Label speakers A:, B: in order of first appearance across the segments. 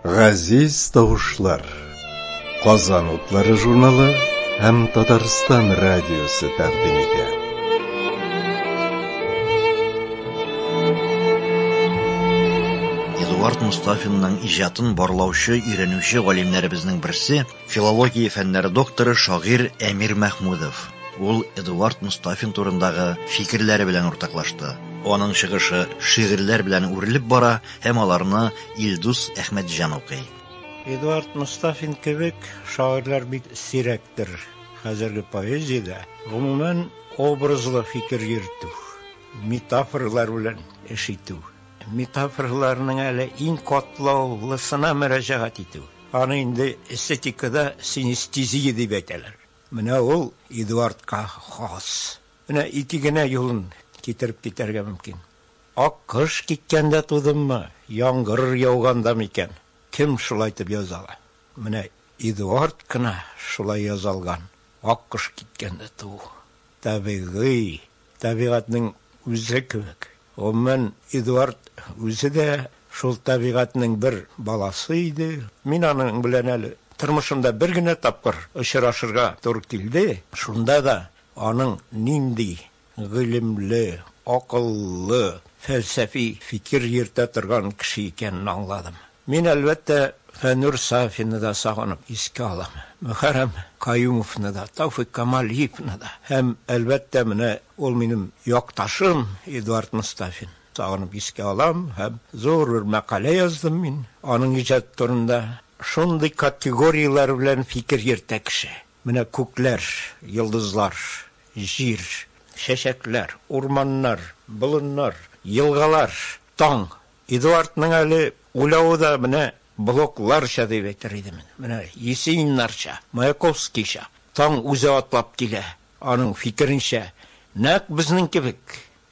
A: Газиз тавышлар. Казан утлары журналы һәм Татарстан радиосы тәкъдим итә.
B: Эдуард Мустафинның иҗатын барлаучы, өйрәнүче галимнәребезнең берсе, филология фәннәре докторы, шагыйрь Әмир Мәхмүдов. Ул Эдуард Мустафин турындагы фикерләре белән уртаклашты. Аның чыгышы шигырьләр белән үрелеп бара һәм аларны Илдус Әхмәтҗан укый.
C: Эдуард Мустафин кебек шагыйрьләр бик сирәктер хәзерге поэзиядә. Гомумән, образлы фикер йөртү, метафоралар белән эш итү, метафораларның әле иң катлаулысына мөрәҗәгать итү. Аны инде эстетикада синестезия дип әйтәләр. Менә ул Эдуардка хас. Менә ике генә юлын китереп китәргә мөмкин. Ак кыш киткәндә тудыммы, яңгыр яуганда микән? Кем шулай итеп яза ала? Менә Эдуард кына шулай яза алган. Ак кыш киткәндә туу. Табигый, табигатьнең үзе кебек. Гомумән, Эдуард үзе дә шул табигатьнең бер баласы иде. Мин аның белән әле тормышымда бер генә тапкыр очрашырга туры килде. Шунда да аның нинди гыйлемле, акыллы, фәлсәфи фикер йөртә торган кеше икәнен аңладым. Мин, әлбәттә, Фәнүр Сафинны да сагынып искә алам. Мөхәррәм Каюмовны да, Тәүфыйк Камалиевны да. Һәм, әлбәттә, менә ул минем якташым Эдуард Мостафин. Сагынып искә алам һәм зур бер мәкалә яздым мин аның иҗаты турында. Шундый категорияләр белән фикер йөртә кеше. Менә күкләр, йолдызлар, җир, чәчәкләр, урманнар, болыннар, елгалар, таң. Эдуардның әле уйлавы да менә Блокларча дип әйтер идем. Менә Есениннарча, Маяковскийча. Таң үзе атлап килә. Аның фикеренчә, нәкъ безнең кебек,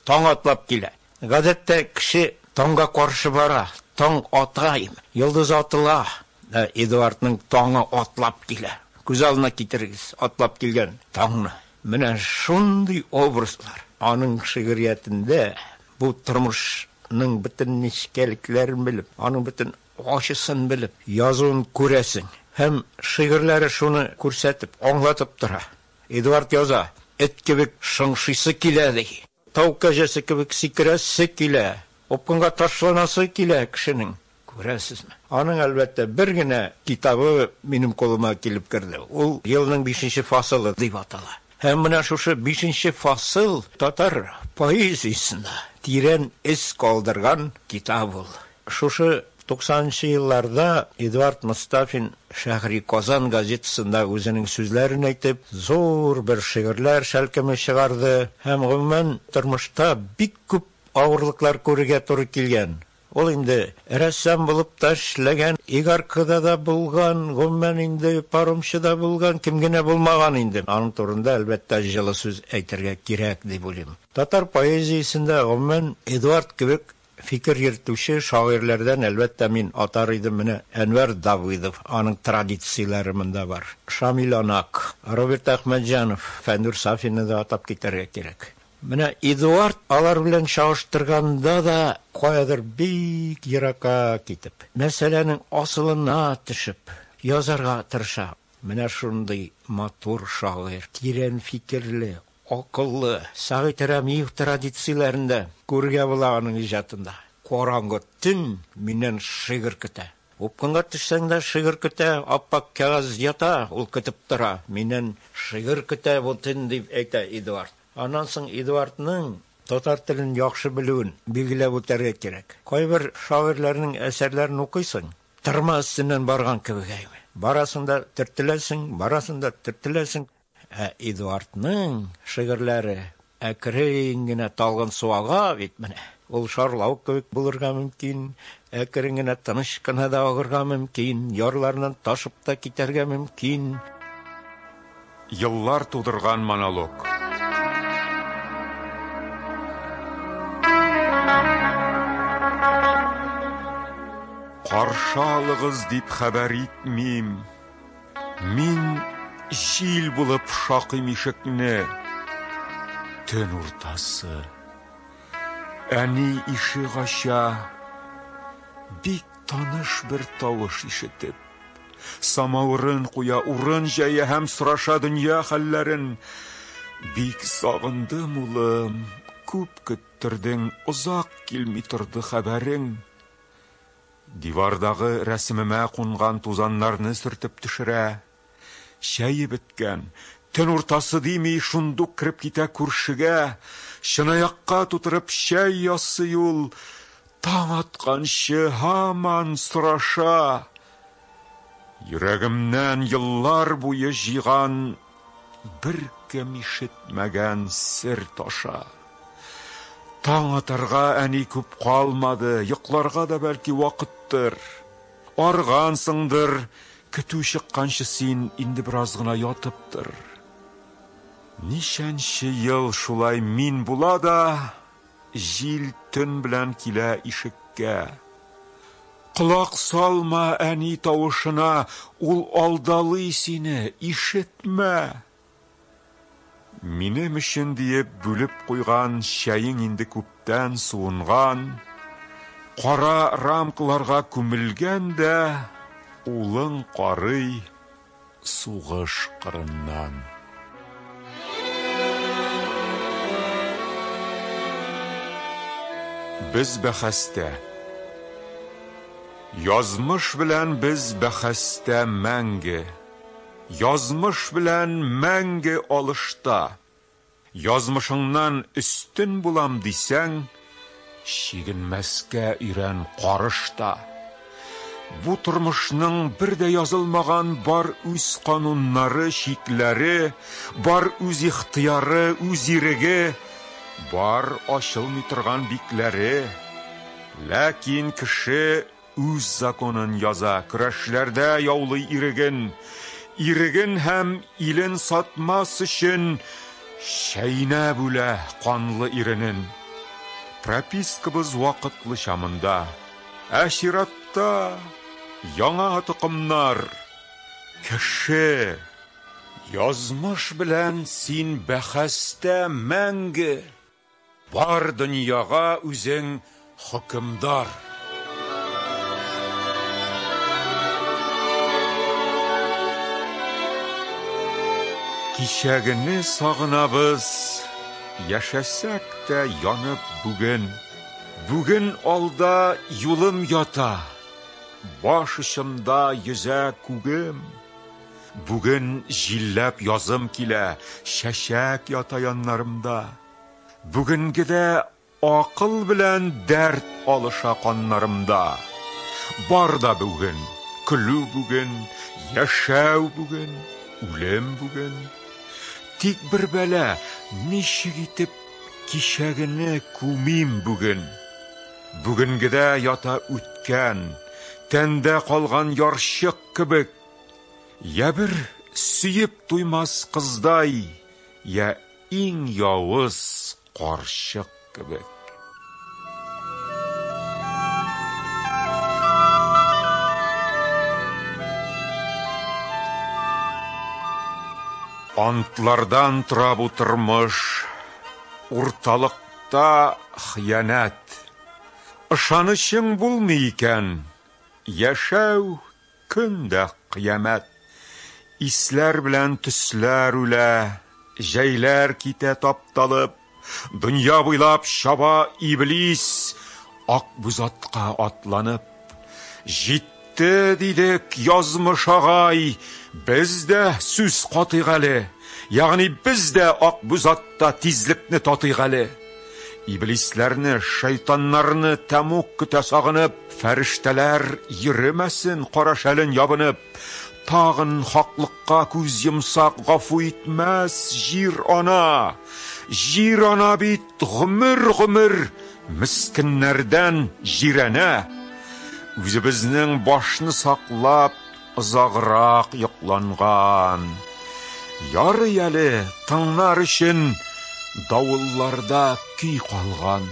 C: таң атлап килә. Гадәттә кеше таңга каршы бара, таң ата, йолдыз атыла. Ә Эдуардның таңы атлап килә. Күз алдына китерегез, атлап килгән таңны. Менә шундый образлар аның шигъриятендә бу тормышның бөтен нечкәлекләрен белеп, аның бөтен ачысын белеп язуын күрәсең. Һәм шигырьләре шуны күрсәтеп, аңлатып тора. Эдуард яза, эт кебек шыңшыйсы килә, ди. Тау кәҗәсе кебек сикерәсе килә, упкынга ташланасы килә кешенең. Күрәсезме? Аның, әлбәттә, бер генә китабы минем кулыма килеп керде. Ул Елның бишенче фасылы дип атала. Һәм менә шушы бишенче фасыл татар поэзиясендә тирән эз калдырган китап ул. Шушы туксанынчы елларда Эдуард Мостафин Шәһри Казан газетасында үзенең сүзләрен әйтеп, зур бер шигырьләр шәлкеме чыгарды һәм, гомумән, тормышта бик күп авырлыклар күрергә туры килгән. Ул инде рәссам булып та эшләгән, Игаркада да булган, гомумән инде паромчы да булган, кем генә булмаган инде. Аның турында, әлбәттә, җылы сүз әйтергә кирәк дип уйлыйм. Татар поэзиясендә, гомумән, Эдуард кебек фикер йөртүче шагыйрьләрдән, әлбәттә, мин атар идем менә Әнвәр Давыдов, аның традицияләре монда бар. Шамил Анак, Роберт Әхмәтҗанов, Фәнүр Сафинны да атап китәргә кирәк. Менә Эдуард алар белән чагыштырганда да каядыр бик еракка китеп, мәсьәләнең асылына төшеп язарга тырыша. Менә шундый матур шагыйрь, тирән фикерле, акыллы Сәгыйть Рәмиев традицияләрен дә күрергә була аның иҗатында. Караңгы төн миннән шигырь көтә. Упкынга төшсәң дә шигырь көтә, ап-ак кәгазь ята, ул көтеп тора. Миннән шигырь көтә бу төн, дип әйтә Эдуард. Аннан соң Эдуардның татар телен яхшы белүен билгеләп үтәргә кирәк. Кайбер шагыйрьләрнең әсәрләрен укыйсың, тырма өстеннән барган кебек әйме. Барасың да төртеләсең, барасың да төртеләсең. Ә Эдуардның шигырьләре әкрен генә талгын су ага бит менә. Ул шарлавык кебек булырга мөмкин, әкрен генә тыныч кына да агырга мөмкин, ярларыннан ташып та китәргә мөмкин.
D: Еллар тудырган монолог. Каршы алыгыз дип хәбәр итмим. Мин җил булып шакыйм ишекне. Төн уртасы. Әни ишек ача. Бик таныш бер тавыш ишетеп. Самавырын куя, урын җәя һәм сораша дөнья хәлләрен. Бик сагындым, улым, күп көттердең, озак килми торды хәбәрең. Дивардагы рәсемемә кунган тузаннарны сөртеп төшерә. Чәе беткән, төн уртасы дими, шундук кереп китә күршегә. Чынаякка тутырып чәй ясый ул. Таң атканчы һаман сораша. Йөрәгемнән еллар буе җыйган беркем ишетмәгән сер таша. Таң атарга әни күп калмады, йокларга да бәлки вакыттыр. Аргансыңдыр, көтү чыкканчы син инде бераз гына ятып тор. Ничәнче ел шулай мин була да, җил төн белән килә ишеккә. Колак салма әни тавышына, ул алдалый сине, ишетмә. Минем өчен диеп бүлеп куйган чәең инде күптән суынган, кара рамкаларга күмелгән дә, улың карый сугыш кырыннан. Без бәхәстә. Язмыш белән без бәхәстә мәңге. Язмыш белән мәңге алышта. Язмышыңнан өстен булам дисәң, чигенмәскә өйрән карышта. Бу тормышның бер дә язылмаган бар үз кануннары, чикләре, бар үз ихтыяры, үз иреге, бар ачылмый торган бикләре. Ләкин кеше үз законын яза, көрәшләрдә яулый иреген. Иреген һәм илен сатмас өчен чәйнәп үлә канлы иренен. Пропискабыз вакытлыча монда, ә чиратта яңа токымнар. Кеше, язмыш белән син бәхәстә мәңге. Бар дөньяга үзең хөкемдар. Кичәгене сагынабыз, яшәсәк тә янып бүген. Бүген алда юлым ята, баш очымда йөзә күгем. Бүген җилләп язым килә, чәчәк ята яннарымда. Бүгенгедә акыл белән дәрт алыша каннарымда. Бар да бүген, көлү бүген, яшәү бүген, үлем бүген. Тик бер бәла, ничек итеп кичәгене күмим бүген? Бүгенгедә ята үткән, тәндә калган ярчык кебек. Я бер сөеп туймас кыздай, я иң явыз карчык кебек. Антлардан тора бу тормыш, урталыкта хыянәт. Ышанычың булмый икән, яшәү көн дә кыямәт. Исләр белән төсләр үлә, җәйләр китә тапталып, дөнья буйлап чаба иблис, Акбүз атка атланып. Җитте, дидек, язмыш агай, без дә сүз катыйк әле, ягъни без дә Акбүз атта тизлекне татыйк әле. Иблисләрне, шайтаннарны тәмуг көтә сагынып, фәрештәләр йөремәсен кара шәлен ябынып. Тагын хаклыкка күз йомсак, гафу итмәс җир-ана. Җир-ана бит гомер-гомер мескеннәрдән җирәнә. Үзебезнең башны саклап, озаграк йокланган. Ярый әле тыңнар өчен давылларда көй калган.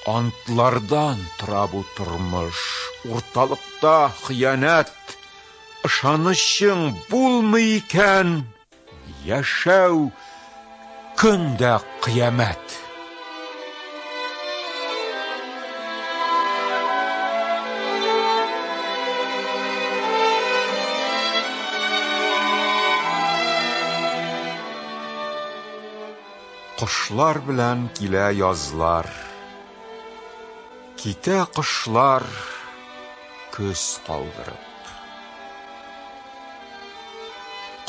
D: Антлардан тора бу тормыш, урталыкта хыянәт. Ышанычың булмый икән, яшәү. Көн дә кыямәт. Кошлар белән килә язлар. Китә кошлар көз калдырып.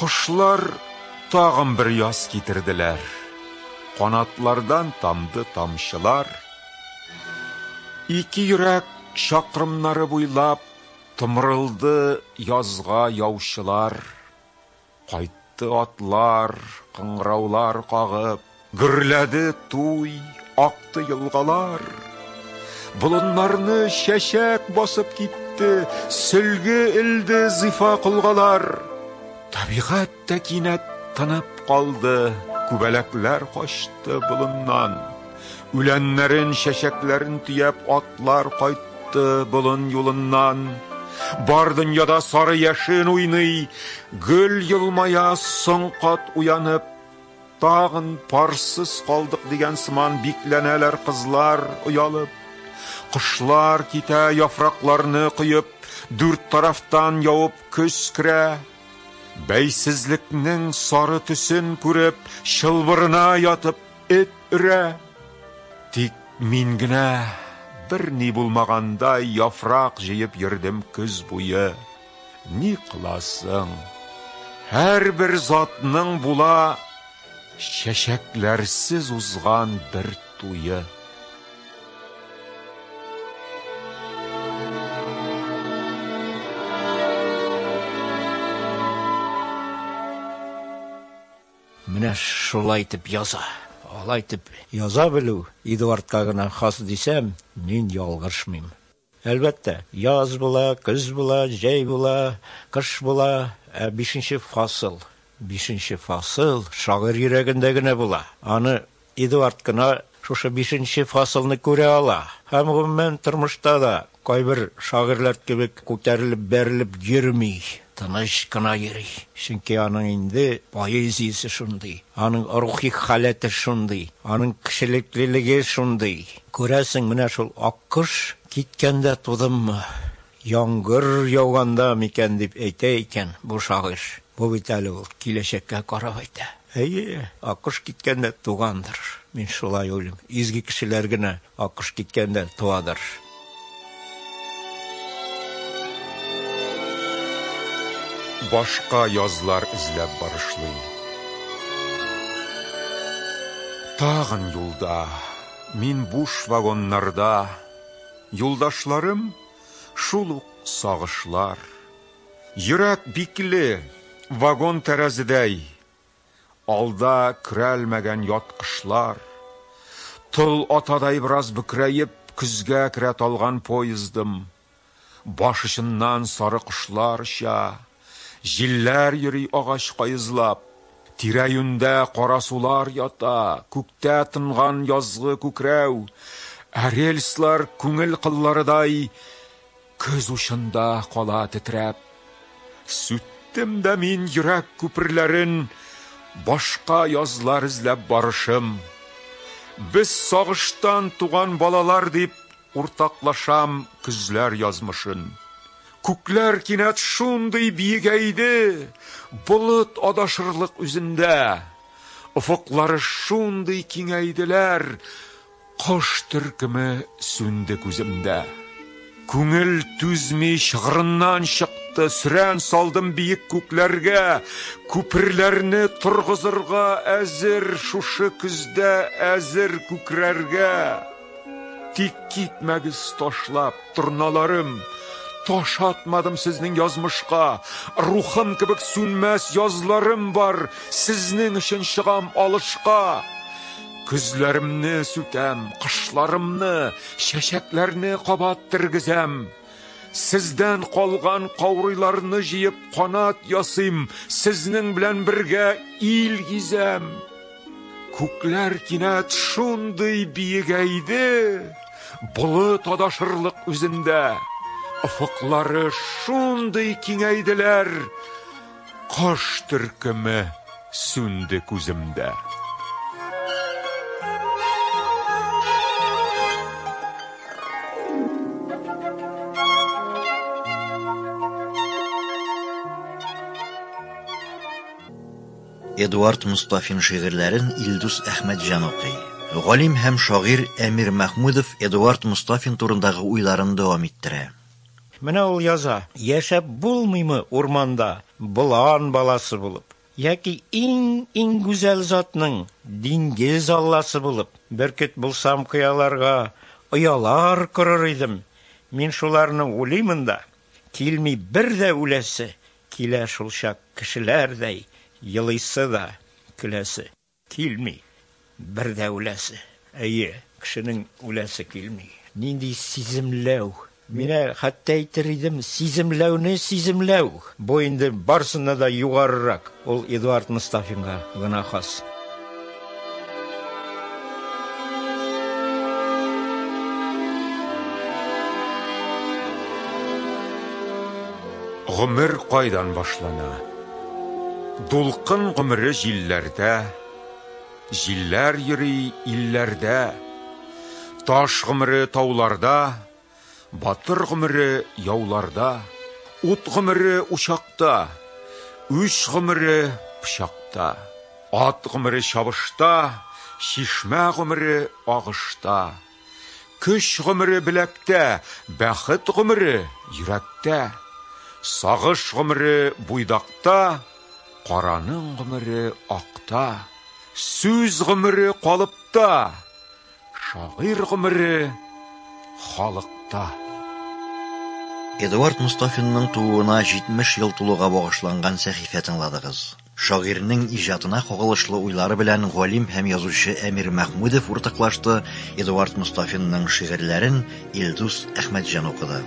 D: Кошлар тагын бер яз китерделәр. Канатлардан тамды тамчылар. Ике йөрәк чакрымнары буйлап томырылды язга яучылар. Кайтты атлар, кыңгыраулар кагып, Гөрләде туй, акты елгалар. Болыннарны чәчәк басып китте, Сөлге элде зифа колгалар. Табигать тә кинәт тынып калды, Күбәләкләр качты болыннан. Үләннәрен, чәчәкләрен төяп атлар кайтты болын юлыннан. Бар дөньяда сары яшен уйный, гөл елмая соң кат уянып. Тагын парсыз калдык дигән сыман бикләнәләр кызлар оялып. Кошлар китә яфракларны коеп, дүрт тарафтан явып көз керә. Бәйсезлекнең сары төсен күреп, чылбырына ятып эт өрә. Тик мин генә берни булмагандай яфрак җыеп йөрдем көз буе. Ни кыласың? Һәрбер затның була чәчәкләрсез узган бер туе.
C: Менә шулай итеп яза. Алай итеп яза белү Эдуардка гына хас дисәм, мин ялгышмыйм. Әлбәттә, яз була, көз була, җәй була, кыш була, ә бишенче фасыл, бишенче фасыл шагыйрь йөрәгендә генә була. Аны Эдуард кына шушы бишенче фасылны күрә ала. Һәм гомумән тормышта да кайбер шагыйрьләр кебек күтәрелеп бәрелеп йөрми, тыныч кына йөри. Чөнки аның инде поэзиясе шундый, аның рухи халәте шундый, аның кешелеклелеге шундый. Күрәсең, менә шул аккош киткәндә тудыммы, яңгыр яуганда микән дип әйтә икән бу шагыйрь. Бу бит әле ул киләчәккә карап әйтә. Әйе, аккош киткәндә тугандыр. Мин шулай уйлыйм. Изге кешеләр генә аккош киткәндә туадыр.
D: Башка язлар эзләп барышлый. Тагын юлда, мин буш вагоннарда. Юлдашларым шул ук сагышлар. Йөрәк бикле, вагон тәрәзедәй. Алда көрәлмәгән ят кышлар. Тол атадай бераз бөкрәеп, көзгә керә талган поездым. Баш очыннан сары кошлар оча. Җилләр йөри агач каезлап. Тирә-юньдә кара сулар ята, күктә тынган язгы күкрәү. Ә рельслар күңел кылларыдай көз учында кала тетрәп. Сүттем дә мин йөрәк күперләрен, башка язлар эзләп барышым. Без сагыштан туган балалар дип уртаклашам көзләр язмышын. Күкләр кинәт шундый биегәйде, болыт адашырлык үзендә. Офыклары шундый киңәйделәр, кош төркеме сүнде күземдә. Күңел түзми чыгырыннан чыкты, сөрән салдым биек күкләргә, күперләрне торгызырга әзер, шушы көздә әзер күкрәргә. Тик китмәгез ташлап, торналарым, таш атмадым сезнең язмышка, рухым кебек сүнмәс язларым бар, сезнең өчен чыгам алышка. Көзләремне сүтәм, кышларымны, чәчәкләрне кабат тергезәм. Сездән калган каурыйларны җыеп канат ясыйм, сезнең белән бергә ил гизәм. Күкләр кинәт шундый биегәйде, болыт адашырлык үзендә. Офыклары шундый киңәйделәр, кош төркеме сүнде күземдә.
B: Эдуард Мостафин шигырьләрен Илдус Әхмәтҗан укый. Галим һәм шагыйрь Әмир Мәхмүдов Эдуард Мостафин турындагы уйларын дәвам иттерә.
C: Менә ул яза, Яшәп булмыймы урманда болан баласы булып, яки иң-иң гүзәл затның диңгез алласы булып? Бөркет булсам кыяларга оялар корыр идем. Мин шуларны уйлыймын да, килми бер дә үләсе, килә шулчак кешеләрдәй елыйсы да, көләсе. Килми бер дә үләсе. Әйе, кешенең үләсе килми. Нинди сиземләү! Менә хәтта әйтер идем, сиземләүне сиземләү. Бу инде барсыннан да югарырак. Ул Эдуард Мостафинга гына хас.
D: Гомер кайдан башлана? Дулкын гомере җилләрдә, Җилләр йөри илләрдә. Таш гомере тауларда, Батыр гомере яуларда. Ут гомере учакта, Үч гомере пычакта. Ат гомере чабышта, Чишмә гомере агышта. Көч гомере беләктә, Бәхет гомере йөрәктә. Сагыш гомере буйдакта, Караның гомере акта. Сүз гомере калыпта, Шагыйрь гомере халыкта.
B: Эдуард Мостафинның тууына 70 ел тулуга багышланган сәхифә тыңладыгыз. Шагыйрьнең иҗатына кагылышлы уйлары белән галим һәм язучы Әмир Мәхмүдов уртаклашты, Эдуард Мостафинның шигырьләрен Илдус Әхмәтҗан укыды.